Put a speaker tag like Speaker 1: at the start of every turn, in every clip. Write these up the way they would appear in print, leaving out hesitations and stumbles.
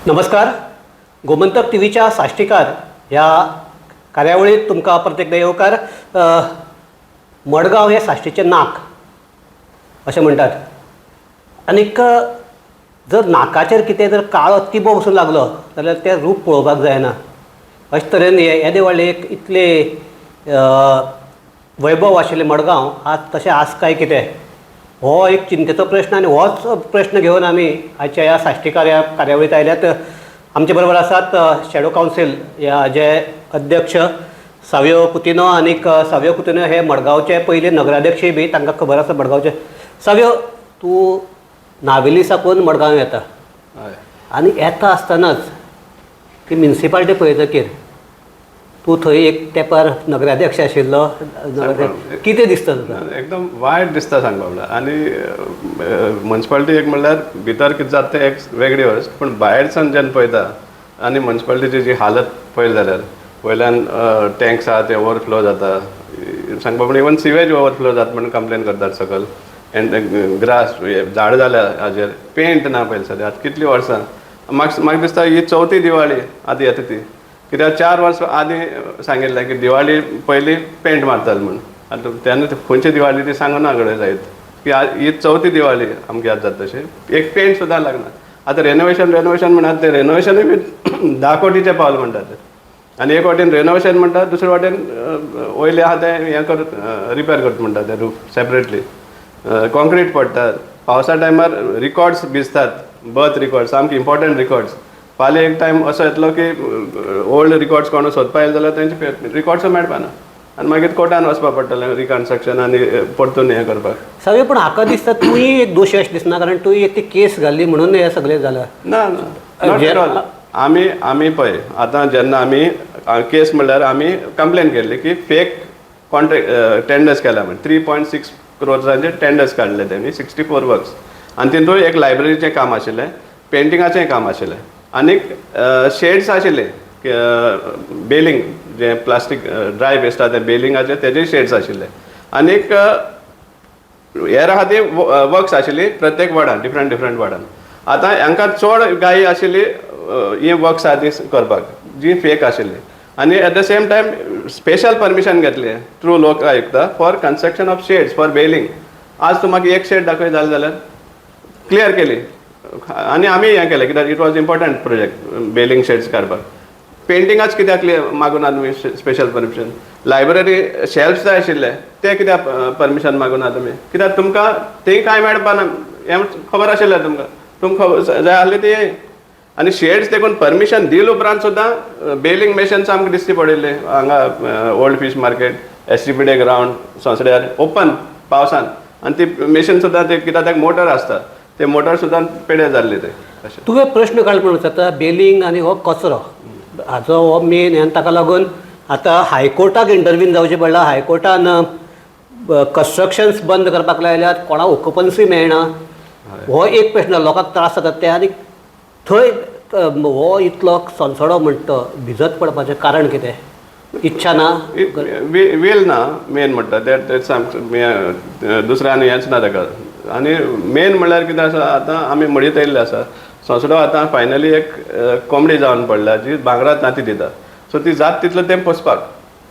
Speaker 1: नमस्कार. गोमंतक टीव्हीच्या साश्टीकार ह्या कार्यावळीत तुमकां परत एकदां येवकार. मडगांव हें साश्टीचें नाक अशें म्हणटात आनीक जर नाकाचेर कितें जर काळो तिबो बसून लागलो जाल्यार तें रूप पळोवपाक जायना. अशे तरेन हे येदे व्हडलें एक इतलें वैभव आशिल्लें मडगांव आज तशें आस काय कितें हो एक चिंतेचो प्रश्न आनी होच प्रश्न घेवन आमी आयच्या ह्या साश्टीकार ह्या कार्यावळीत आयल्यात. आमचे बरोबर आसात शॅडो कावन्सील ह्या जे अध्यक्ष सावियो कुतिनो आनीक सावियो कुतिनो हे मडगांवचे पयले नगराध्यक्षय बी तांकां खबर आसा मडगांवचे. सावियो, तूं नावेली साकून मडगांव येता आनी येता आसतनाच ती म्युनिसिपालिटी पळयतकीर तूं थंय एक तेंपार नगराध्यक्ष आशिल्लो, कितें दिसता तुका?
Speaker 2: एकदम वायट दिसता सांगपा म्हणल्यार. आनी म्युनिसिपालिटी एक म्हणल्यार भितर कितें जाता तें एक वेगळी वस्त, पूण भायरसान जेन्ना पळयता आनी म्युनिसिपालिटीची जी हालत पळयली जाल्यार वयल्यान टँक्स आहा ते ओवरफ्लो जाता. सांगपा म्हणल्यार इवन सिवेज ओवरफ्लो जाता म्हण कंप्लेन करतात सकयल. एंड ग्रास झाड जाल्या हाजेर पेंट ना पयलीं सद्या. आतां कितलीं वर्सां, म्हाका दिसता ही चवथी दिवाळी आतां येता ती, कित्याक 4 वर्सां आदीं सांगिल्लें की दिवाळी पयलीं पेंट मारताले म्हूण. आतां तेन्ना खंयची दिवाळी ती सांगना घडये जायत की ही चवथी दिवाळी आमची आतां जाता तशी एक पेंट सुद्दां लागना. आतां रेनोवेशन रेनोवेशन म्हणटात ते रेनोवेशनूय बी 10 कोटीचें पावल म्हणटात ते. आनी एक वाटेन रेनोवेशन म्हणटात, दुसरे वाटेन वयलें आहा तें हें कर रिपेर करता म्हणटात ते रूफ सेपरेटली. कॉन्क्रीट पडटात पावसा टायमार, रिकॉर्ड्स भिजतात, बर्थ रिकॉर्ड्स सामके इम्पॉर्टंट रिकॉर्ड्स. फाल्यां एक टायम असो येतलो की ओल्ड रिकॉर्ड्स कोण सोदपा येयले जाल्यार तेंचे रिकॉर्ड्स मेळपाना आनी मागीर कोर्टान वचपा पडटलें रिकन्स्ट्रक्शन आनी परतून हें करपाक.
Speaker 1: सगळें, पूण हाका दिसता तूंय एक दोशी अशें दिसना, कारण तूं एक ती केस घाली म्हणून हें सगळें जालां.
Speaker 2: ना ना, not at all. आमी आमी पळय आतां जेन्ना आमी केस म्हणल्यार आमी कंप्लेन केल्ली की फेक कॉन्ट्रॅक्ट टेंडर्स केल्या म्हण. 3.6 क्रोर्सांचे टेंडर्स काडले तेणी, 64 वर्क्स, आनी तितून एक लायब्ररीचें काम आशिल्लें, पेंटिंगाचें काम आशिल्लें आनीक शेड्स आशिल्ले, बेलिंग जें प्लास्टीक ड्राय वेस्ट आहा तें बेलिंगाचें तेजेय शेड्स आशिल्ले आनीक हेर आहा ती वर्क्स आशिल्ली प्रत्येक वॉर्डान, डिफरंट डिफरंट वॉर्डान. आतां हांकां चड गायी आशिल्ली ही वर्क्स आहा ती करपाक जी फेक आशिल्ली. आनी at the same time special permission घेतली through Lok Ayukta for construction of sheds for baling. आज तूं म्हाका एक शेड दाखय जालें जाल्यार. क्लियर केली आनी आमी हें केलें कित्याक it was important project baling sheds काडपाक. पेंटिंगाच कित्याक मागूना तुमी स्पेशल परमिशन? लायब्ररी शेल्फ्स जाय आशिल्ले ते कित्याक परमिशन मागूना तुमी? कित्याक तुमकां थंय कांय मेळपाना हें खबर आशिल्लें तुमकां, तुमकां खबर जाय आसली ती. आनी शेड्स देखून परमिशन दिल उपरांत सुद्दां बेलिंग मेशन्स आमकां दिसती पडिल्ले हांगा old fish market, SGPDA ground, सोंसड्यार open पावसान. आनी ती मेशीन सुद्दां ते कित्याक ताका मोटर आसता, ते मोटर सुद्दां पेडे जाल्ले ते अशें.
Speaker 1: तुवें प्रश्न काडलो म्हणून विचारता, बेलिंग आनी हो कचरो हाचो हो मेन आनी ताका लागून आतां हायकोर्टाक इंटरवीन जावचें पडलां. हायकोर्टान कन्स्ट्रक्शन्स बंद करपाक लायल्यात, कोणाक ऑक्युपन्सी मेळना. हो एक प्रश्न, लोकांक त्रास जातात ते. आनी थंय हो इतलो सोनसडो म्हणटा भिजत पडपाचें कारण कितें? इच्छा ना?
Speaker 2: वील ना मेन म्हणटा तें सामकें, दुसरें आनी हेंच ना ताका. आनी मेन म्हणल्यार कितें आसा, आतां आमी म्हणीत येयल्ले आसा, सोंसडो आतां फायनली एक कोंबडी जावन पडल्या जी भांगरा तांती दिता. सो ती जात तितलो तें पोसपाक,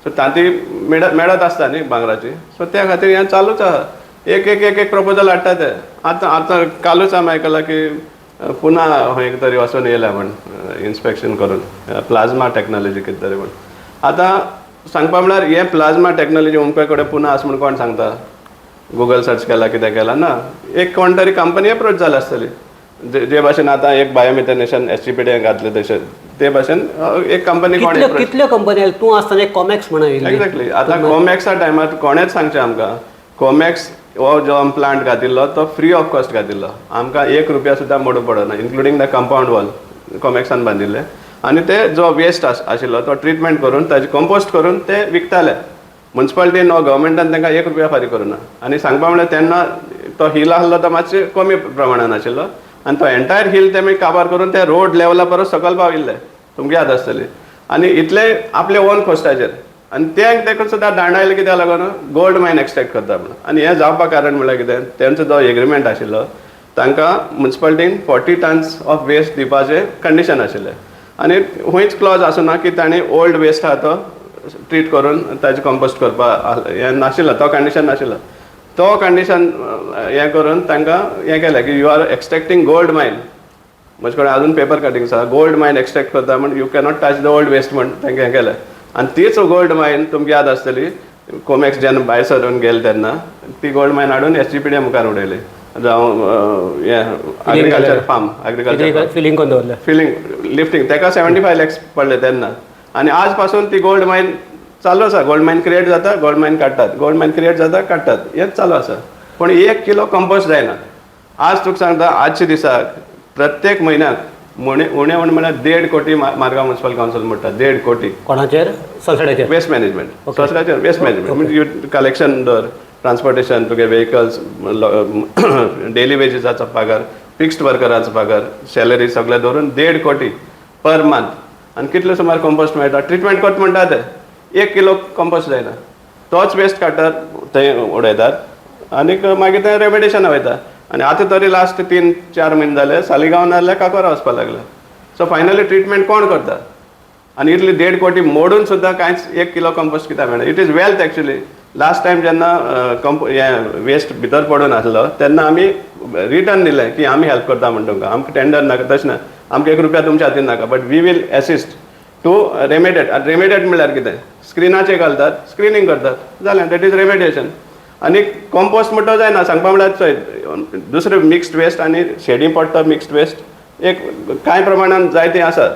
Speaker 2: सो तांती मेळत मेळत आसता न्ही भांगराची. सो त्या खातीर हें चालूच आहा. एक एक एक एक प्रपोजल हाडटा ते. आतां आतां कालूच आमी आयकलां की पुना खंय तरी वचून येयल्या म्हण इन्स्पेक्शन करून प्लाझ्मा टॅक्नोलॉजी कितें तरी म्हण. आतां सांगपा म्हणल्यार हें प्लाझ्मा टॅक्नोलॉजी अमके कडेन पुना आसा म्हण कोण सांगता? गुगल सर्च केला, कितें केलां ना, एक कोण तरी कंपनी एप्रोच जाल्या आसतली. जे जे भाशेन आतां एक बायोमिथेनेशन एसजीपीडीए घातलें तशें ते भाशेन एक कंपनी कोण
Speaker 1: कितल्यो कितल्यो कंपनी? तूं आसतना एक कॉमॅक्स म्हणून आयिल्ली.
Speaker 2: एक्झॅक्टली. आतां कोमॅक्सा टायमार कोणेच सांगचें आमकां, कोमॅक्स हो जो आमी प्लांट घातिल्लो तो फ्री ऑफ कॉस्ट घातिल्लो. आमकां एक रुपया सुद्दां मोडूंक पडना, इन्क्लुडींग the compound wall कॉमॅक्सान बांदिल्ले. आनी ते जो वेस्ट आशिल्लो तो ट्रिटमेंट करून ताजी कंपोस्ट करून ते विकताले. मुन्सिपालिटीन वा गव्हर्मेंटान तांकां एक रुपया फारीक करूं ना. आनी सांगपा म्हणल्यार तेन्ना तो हिल आसलो तो मातशे कमी प्रमाणान आशिल्लो आनी तो एंटायर हिल तेमी काबार करून ते रोड लेवला परस सकयल पाविल्ले, तुमकां याद आसतली. आनी इतले आपले ओन कॉस्टाचेर आनी ते ताका सुद्दां दांडायले. कित्याक लागून? गोल्ड मायन एक्सट्रॅक्ट करता म्हणून. आनी हें जावपाक कारण म्हणल्यार कितें, तेंचो जो एग्रीमेंट आशिल्लो तांकां मुन्सिपालिटीन 40 tons of waste दिवपाचें कंडिशन आशिल्लें आनी खंयच क्लॉज आसना की तांणी ओल्ड वेस्ट आहा तो ट्रीट करून ताजें कंपोस्ट करपा हें नाशिल्लो, तो कंडिशन नाशिल्लो. तो कंडिशन हें करून तांकां हें केलें की you are extracting gold mine. म्हजे कडेन अजून पेपर कटिंग्स आसा. गोल्ड मायन एक्सट्रॅक्ट करता म्हण you cannot touch the old waste म्हण तांकां हें केलें. आनी तीच गोल्ड मायन तुमकां याद आसतली, कोमॅक्स जेन्ना भायर सरून गेले तेन्ना ती गोल्ड मायन हाडून एसजीपीडीए मुखार उडयली, जावं हें एग्रीकल्चर फार्म, एग्रीकल्चर.
Speaker 1: फिलिंग करून दवरलें.
Speaker 2: Filling, lifting. ताका 75 लॅक्स पडले तेन्ना. आनी आज पासून ती गोल्ड मायन चालू आसा. गोल्ड मायन क्रिएट जाता, गोल्ड मायन काडटात, गोल्ड मायन क्रिएट जाता, काडटात, हेंच चालू आसा. पूण 1 किलो कंपोस्ट जायना. आज तुका सांगता, आजच्या दिसाक प्रत्येक म्हयन्याक उणे उणे उणे म्हळ्यार 1.5 कोटी मारगांव म्युन्सिपल कावन्सील म्हणटा, 1.5 कोटी.
Speaker 1: कोणाचेर? सनसेटाचेर?
Speaker 2: वेस्ट मॅनेजमेंट, ससराचेर वेस्ट मॅनेजमेंट. म्हणजे कलेक्शन दर, ट्रान्सपोर्टेशन, तुगे व्हेकल्स, डेली वेजीसाचो पगार, फिक्स्ड वर्कराचो पगार, सॅलरी, सगळें धरून 1.5 कोटी पर मंथ. आनी कितले सुमार कंपोस्ट मेळटा? ट्रिटमेंट करता म्हणटा ते, 1 किलो कंपोस्ट जायना. तोच वेस्ट काडटात, थंय उडयतात आनीक मागीर तें रेमेडिएशना वयता. आनी आतां तरी लास्ट 3-4 म्हयने जाले, सालिगांव नाजाल्यार काकोरा वचपाक लागले. सो फायनली ट्रिटमेंट कोण करता? आनी इतली 1.5 कोटी मोडून सुद्दां कांयच 1 किलो कंपोस्ट कित्याक मेळना? It is wealth actually. Last time जेन्ना कंप हें वेस्ट भितर पडून आसलो तेन्ना आमी रिटर्न दिलें की आमी हेल्प करता म्हण तुमकां, आमकां टेंडर नाका, तशें ना, आमकां 1 रुपया तुमच्या हातीन नाका, but we will assist to remediate. Remediate म्हणल्यार कितें? स्क्रिनाचेर घालतात, स्क्रिनींग करतात, जालें, that is remediation. आनी कंपोस्ट म्हणटा जायना. सांगपा म्हणल्यार चोय, दुसरें मिक्स्ड वेस्ट आनी शेडी पडटा मिक्स्ड वेस्ट एक कांय प्रमाणान जायते आसा,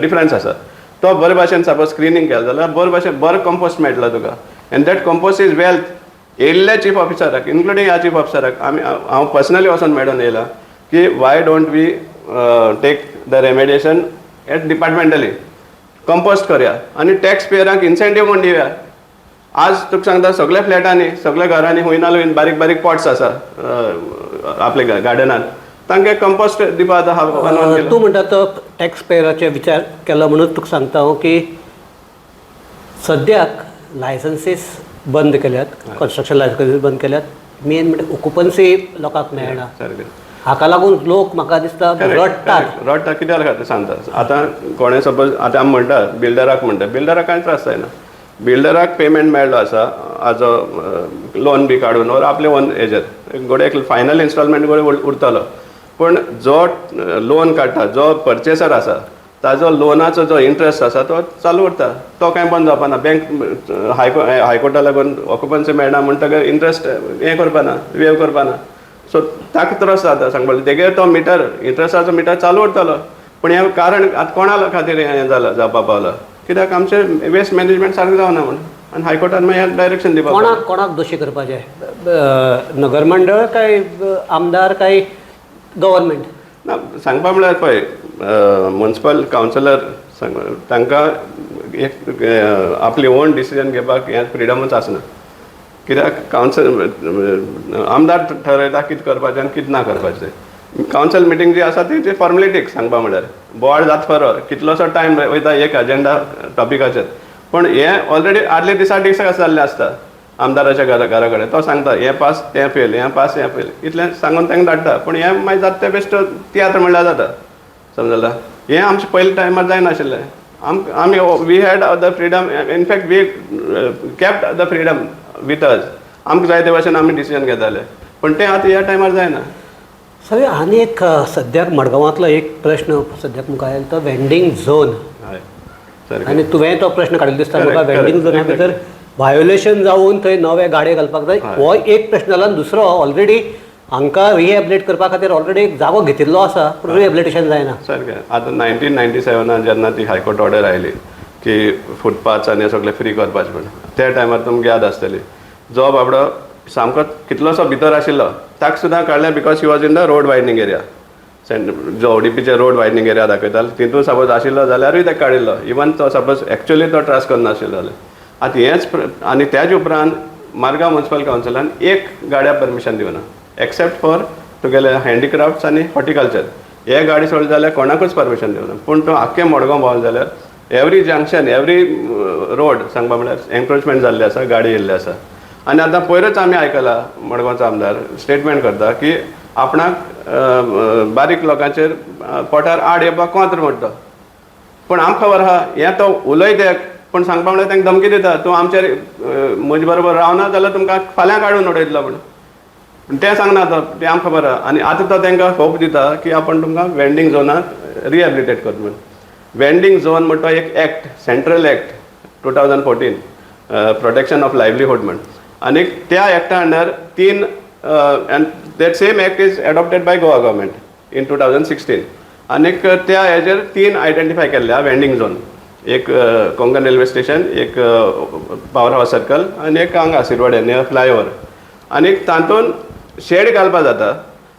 Speaker 2: डिफरन्स आसा. तो बरे भाशेन सपोज स्क्रिनींग केलें जाल्यार बरे भाशेन बरो कंपोस्ट मेळटलो तुका, and that compost is wealth. येयल्ल्या चीफ ऑफिसराक, इन्क्लुडींग ह्या चीफ ऑफिसराक आमी, हांव पर्सनली वचोन मेळोन येयला की why don't we take the remediation at departmentally, compost करया आनी टॅक्स पेयरांक इन्सेंटीव म्हूण दिवया. आज तुका सांगता, सगळ्या फ्लॅटांनी, सगळ्या घरांनी खंय ना खंय बारीक बारीक पॉट्स आसा आपल्या गार्डनान, तांकां कंपोस्ट दिवपा आतां हांव one one kilo.
Speaker 1: तूं म्हणटा तो टॅक्स पेयराचे विचार केलो म्हणून तुका सांगता हांव की सद्याक लायसन्सीस बंद केल्यात, कन्स्ट्रक्शन लायसन्सीस बंद केल्यात. मेन म्हणजे ऑक्युपन्सी लोकांक मेळना.
Speaker 2: सारकें.
Speaker 1: हाका लागून लोक म्हाका दिसता रडटात.
Speaker 2: Correct. रडटा कित्याक खातीर सांगता. आतां कोणें सपोज, आतां आमी म्हणटा बिल्डराक, म्हणटा बिल्डराक कांय त्रास जायना. बिल्डराक पेमेंट मेळ्ळो आसा हाजो लोन बी काडून ओर आपले ओन हेजेर, गोडे एक फायनल इन्स्टॉलमेंट गोडे उरतलो. पूण जो लोन काडटा, जो पर्चेसर आसा, ताजो लोनाचो जो इंट्रस्ट आसा तो चालू उरता, तो कांय बंद जावपाना. बँक हायकोर्टा लागून ऑक्युपन्सी मेळना म्हणटकीर इंट्रस्ट हें करपाना, वेव करपाना. सो ताका त्रास जाता. सांगपा तेगेर तो मिटर, इंट्रस्टाचो मिटर चालू उरतलो. पूण हें कारण आतां कोणा खातीर हें जालां, जावपा पावलां? कित्याक आमचें वेस्ट मॅनेजमेंट सारकें जावना म्हूण. आनी हायकोर्टान मागीर डायरेक्शन दिवपा.
Speaker 1: कोणाक कोणाक दोशी करपाचें? नगर मंडळ काय आमदार काय गव्हर्मेंट?
Speaker 2: ना, सांगपा म्हळ्यार पळय, मुन्सिपल कावन्सिलर सांग, तांकां एक आपली ओन डिसिजन घेवपाक हें फ्रिडमूच आसना. कित्याक कावन्सिल, आमदार ठरयता कितें करपाचें आनी कितें ना करपाचें. कावन्सिल मिटींग जी आसा ती फॉर्मेलिटीक. सांगपा म्हळ्यार बोवाळ जाता खरो, कितलोसो टायम वयता एक एजेंडा टॉपिकाचेर. पूण हें ऑलरेडी आदल्या दिसा डिस्कस जाल्लें आसता आमदाराच्या घरा कडेन. तो सांगता हें पास, तें फेल, हें पास, हें फेल, इतलें सांगून तांकां धाडटा. पूण हें मागीर जाता तें बेश्टो तियात्र म्हणल्यार जाता, समजला. हें आमचें पयल्या टायमार जायनाशिल्लें. आमी we had the freedom, in fact we kept the freedom with us. आमकां जाय ते भाशेन आमी डिसिजन घेताले. पूण तें आतां ह्या टायमार जायना.
Speaker 1: सगळे आनी एक सद्याक मडगांवांतलो एक प्रश्न सद्याक मुखार आयला तो वेंडींग झोन.
Speaker 2: हय, सारकें.
Speaker 1: आनी तुवें तो प्रश्न काडिल्लो दिसता म्हाका. वेंडींग झोना भितर व्हायोलेशन जावन थंय नवे गाडे घालपाक जाय, हो एक प्रश्न जाला. आनी दुसरो, ऑलरेडी हांकां रिहेबिलिटेट करपा खातीर ऑलरेडी एक जागो घेतिल्लो आसा, पूण रिहेबिलिटेशन जायना.
Speaker 2: सारकें. आतां 1997नान जेन्ना ती हायकोर्ट ऑर्डर आयली की फुटपाथ आनी सगळें फ्री करपाचें म्हण, त्या टायमार तुमकां याद आसतली, जो बाबडो सामको कितलोसो भितर आशिल्लो ताका सुद्दां काडलें, because he was in the road widening area. जो ओडीपीचे रोड वायडनींग एरिया दाखयताले तितून सपोज आशिल्लो जाल्यारूय ताका काडिल्लो, इवन तो सपोज एक्चुअली तो त्रास करनाशिल्लो जाल्यार. आतां हेंच आनी त्याच उपरांत मारगांव म्युन्सिपल कावन्सिलान एक गाड्या परमिशन दिवना, एक्सेप्ट फॉर तुगेले हँडिक्राफ्ट्स आनी हॉर्टिकल्चर. हे गाडी सोडली जाल्यार कोणाकूच परमिशन दिवना. पूण तो आख्खे मडगांव भोंवलो जाल्यार एवरी जंक्शन, एवरी रोड सांगपा म्हळ्यार एन्क्रोचमेंट जाल्ली आसा, गाडी येयल्ली आसा. आनी आतां पयरूच आमी आयकलां, मडगांवचो आमदार स्टेटमेंट करता की आपणाक बारीक लोकांचेर पोटार आड येवपाक कोंत्र म्हणटा. पूण आमकां खबर आहा हें तो उलयता, पूण सांगपा म्हणल्यार तांकां धमकी दिता, तूं आमचेर म्हजे बरोबर रावना जाल्यार तुमकां फाल्यां काडून उडयतलो म्हण. पूण तें सांगना तो, तें आमकां खबर आहा. आनी आतां तो तांकां होप दिता की आपूण तुमकां वेंडींग झोनाक रिहेबिलिटेट करता म्हण. वेंडींग झोन म्हणटा एक act, central act 2014, protection of livelihood म्हण. आनी त्या एक्टा अंडर तीन, and that same act is adopted by Goa government in 2016. आनीक त्या हेजेर तीन आयडेंटिफाय केल्ले आहा वेंडींग झोन, एक कोंकण रेल्वे स्टेशन, एक पावर हावस सर्कल आनी एक हांगा सिरवडे नियर फ्लायओवर. आनी तातूंत शेड घालपा जाता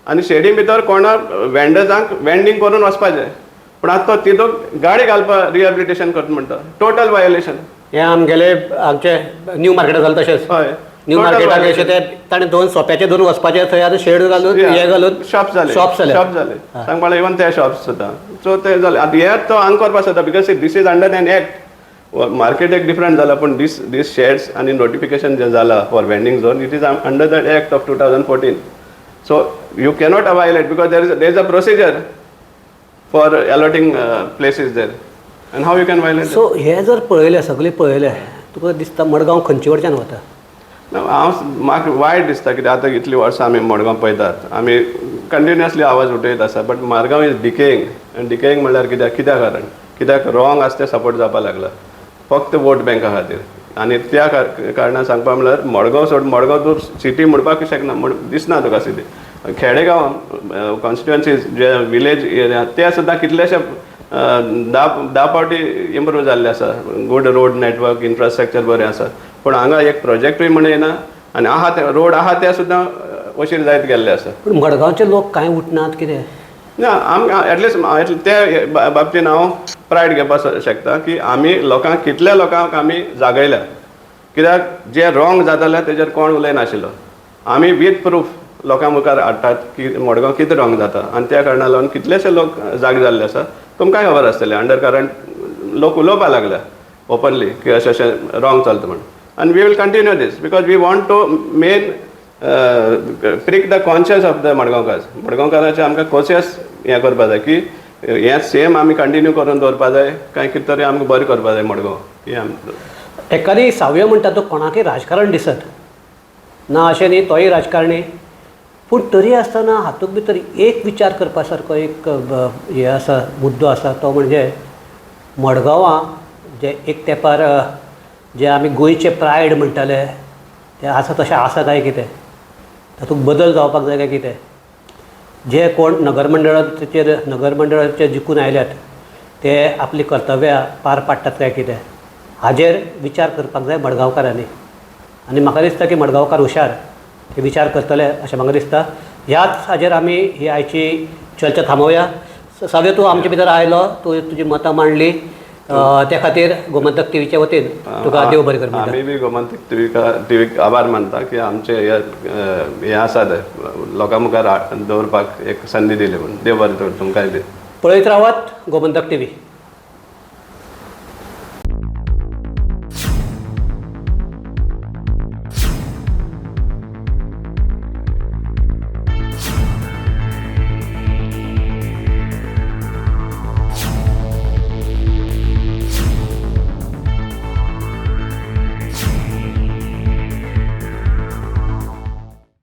Speaker 2: आनी शेडी भितर कोणा वेंडर्सांक वेंडींग करून वचपाचें, पूण आतां तो तितून गाडी घालपा रिहेबिलिटेशन करता म्हणटा, टोटल वायोलेशन.
Speaker 1: हें आमगेले आमचे न्यू मार्केटात जालें तशेंच.
Speaker 2: हय.
Speaker 1: न्यू
Speaker 2: Total
Speaker 1: मार्केटाक
Speaker 2: violation.
Speaker 1: अशें ते ताणें दोन सोप्याचे दोन वचपाचे थंय आतां शेड घालून हे घालून
Speaker 2: शॉप जाले.
Speaker 1: शॉप जाले.
Speaker 2: शॉप जाले सांगपा इवन ते शॉप सुद्दां. सो ते जाले. आतां हे तो हांगा करपा सोदता because this is under an act. Market एक डिफरंट जाला, पूण दीस दीस शेड्स आनी नोटिफिकेशन जें जाला for vending zone, it is under that act of 2014. So you cannot violate because there is a procedure for allotting places there, and how you can violate?
Speaker 1: So हें जर पळयलें, सगळें पळयलें, तुका दिसता मडगांव खंयचे वटच्यान वता?
Speaker 2: हांव म्हाका वायट दिसता, कित्याक आतां इतलीं वर्सां आमी मडगांव पळयतात, आमी कंटिन्युअसली आवाज उठयत आसा, but Margao is decaying. आनी डिकेईंग म्हणल्यार कित्याक? कित्याक कारण? कित्याक रॉंग आसा तें सपोर्ट जावपाक लागला फक्त वोट बँका खातीर. आनी त्या कारणान सांगपा म्हणल्यार मडगांव सोड, मडगांव तूं सिटी म्हणपाक शकना म्हण दिसना तुका सिटी. खेडेगांव कॉन्स्टिट्युएन्सीज जे विलेज एरिया ते सुद्दां कितलेशे धा धा फावटी इम्प्रूव जाल्ले आसा, गुड रोड नेटवर्क, इन्फ्रास्ट्रक्चर बरें आसा. पूण हांगा एक प्रोजेक्टूय म्हण येना आनी आहा ते रोड आहा ते सुद्दां अशीर जायत गेल्ले आसा.
Speaker 1: पूण मडगांवचे लोक कांय उठनात कितें?
Speaker 2: ना, आमकां एटलिस्ट ते बाबतीन हांव प्रायड घेवपाक शकता की आमी लोकांक, कितल्या लोकांक आमी जागयल्या. कित्याक जे रॉंग जाताले तेजेर कोण उलयनाशिल्लो. आमी वीथ प्रूफ लोकां मुखार हाडटात की मडगांव कितें रॉंग जाता आनी त्या कारणाक लागून कितलेशे लोक जागे जाल्ले आसा. तुमकांय खबर आसतलें, अंडर करंट लोक उलोवपाक लागल्या ओपनली की अशें अशें रॉंग चलता म्हण. आनी we will continue this because we want to main prick the conscious of the Madgaonkar. मडगांवकाराचें आमकां कॉन्शियस हें करपा जाय की हें सेम आमी कंटिन्यू करून दवरपा जाय काय कितें तरी आमकां बरें करपा जाय मडगांव हें
Speaker 1: एकादी सावयो म्हणटा तो कोणाकय राजकारण दिसत ना अशें न्ही, तोय राजकारणी. पूण तरी आसतना हातूंत भितर एक विचार करपा सारको एक हें आसा, मुद्दो आसा, तो म्हणजे मडगांवां जे एक तेंपार जे आमी गोंयचे प्रायड म्हणटाले ते आसा तशें आसा काय कितें? तातूंत बदल जावपाक जाय काय कितें? जे कोण नगरमंडळाचेर नगरमंडळाचेर जिखून आयल्यात ते आपलीं कर्तव्यां पार पाडटात काय कितें, हाजेर विचार करपाक जाय मडगांवकारांनी. आनी म्हाका दिसता की मडगांवकार हुशार, ते विचार करतले अशें म्हाका दिसता. ह्याच हाजेर आमी ही आयची चर्चा थांबोवया. सावयो, तूं आमचे भितर आयलो, तूं तुजी मतां मांडली, त्या खातीर गोमंतक टिवीच्या वतीन तुका देव बरें कर म्हणटा.
Speaker 2: आमी बी गोमंतक टिवीक आभार मानता की आमचे हे हे आसा ते लोकां मुखार दवरपाक एक संदी दिली म्हूण. देव बरें करूं तुमकांय बी.
Speaker 1: पळयत रावात गोमंतक टिवी.